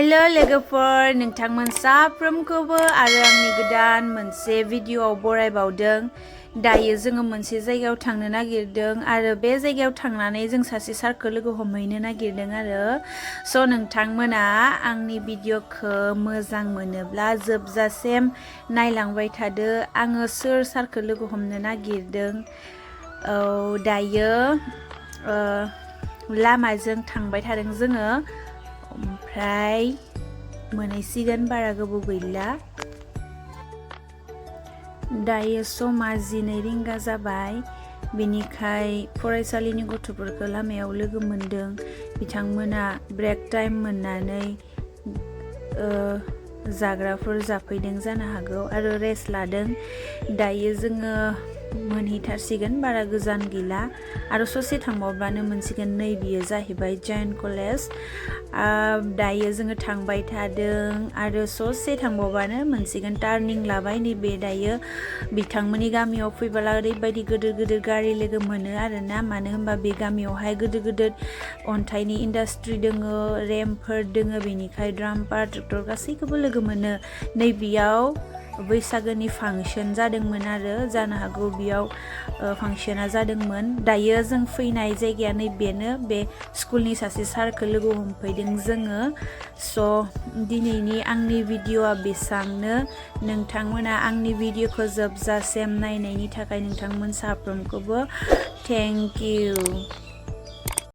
Hello लोगोफोर, नोंथांमोन साफ्रोमखौबो आरो आंनि गोदान मोनसे भिडिअआव बरायबावदों। दायो जोङो मोनसे जायगायाव थांनो नागिरदों आरो बे जायगायाव थांनानै जों सासे सारखौ लोगो हमहैनो नागिरदों आरो नोंथांमोना आंनि भिडिअखौ मोजां मोनोब्ला जोबजासिम नायलांबाय थादो। आङो सोर सारखौ लोगो हमनो नागिरदों। दायो लामाजों थांबाय थादों जोङो, ओमफ्राय मोनहैसिगोन, बारा गोबाव गैला। दायो समा 12 रिंगा जाबाय, बेनिखाय फरायसालिनि गथ'फोरखौ लामायाव लोगो मोनदों। बिथांमोना ब्रेक टाइम मोननानै जाग्राफोर जाफैदों जानो हागौ आरो रेस्ट लादों। दायो जोङो मोनहैथारसिगोन, बारा गोजान गैला आरो ससे थांबावबानो मोनसिगोन। नै बियो जाहैबाय जयेन्ट कलेज। दायो जोङो थांबाय थादों आरो ससे थांबावबानो मोनसिगोन, टार्निं लाबाय। नैबे दायो बिथांमोननि गामियाव फैबोला ओरैबायदि गिदिर गिदिर गारि लोगो मोनो आरोना, मानो होनबा बे गामियावहाय गिदिर गिदिर अन्थाइनि इन्डास्ट्रि दोङो, रेम्पफोर दोङो, बेनिखाय ड्राम्पार ट्रेक्टर गासैखौबो लोगो मोनो। नैबेयाव बैसागोनि फांसन जादोंमोन आरो जानो हागौ बेयाव फांसना जादोंमोन। दायो जों फैनाय जायगाया नैबेनो, बे स्कुलनि सासे सारखौ लोगो हमफैदों जोङो। दिनैनि आंनि भिडिअआ बेसांनो। नोंथांमोना आंनि भिडिअखौ जोबजासिम नायनायनि थाखाय नोंथांमोन साफ्रोमखौबो थेंक इउ।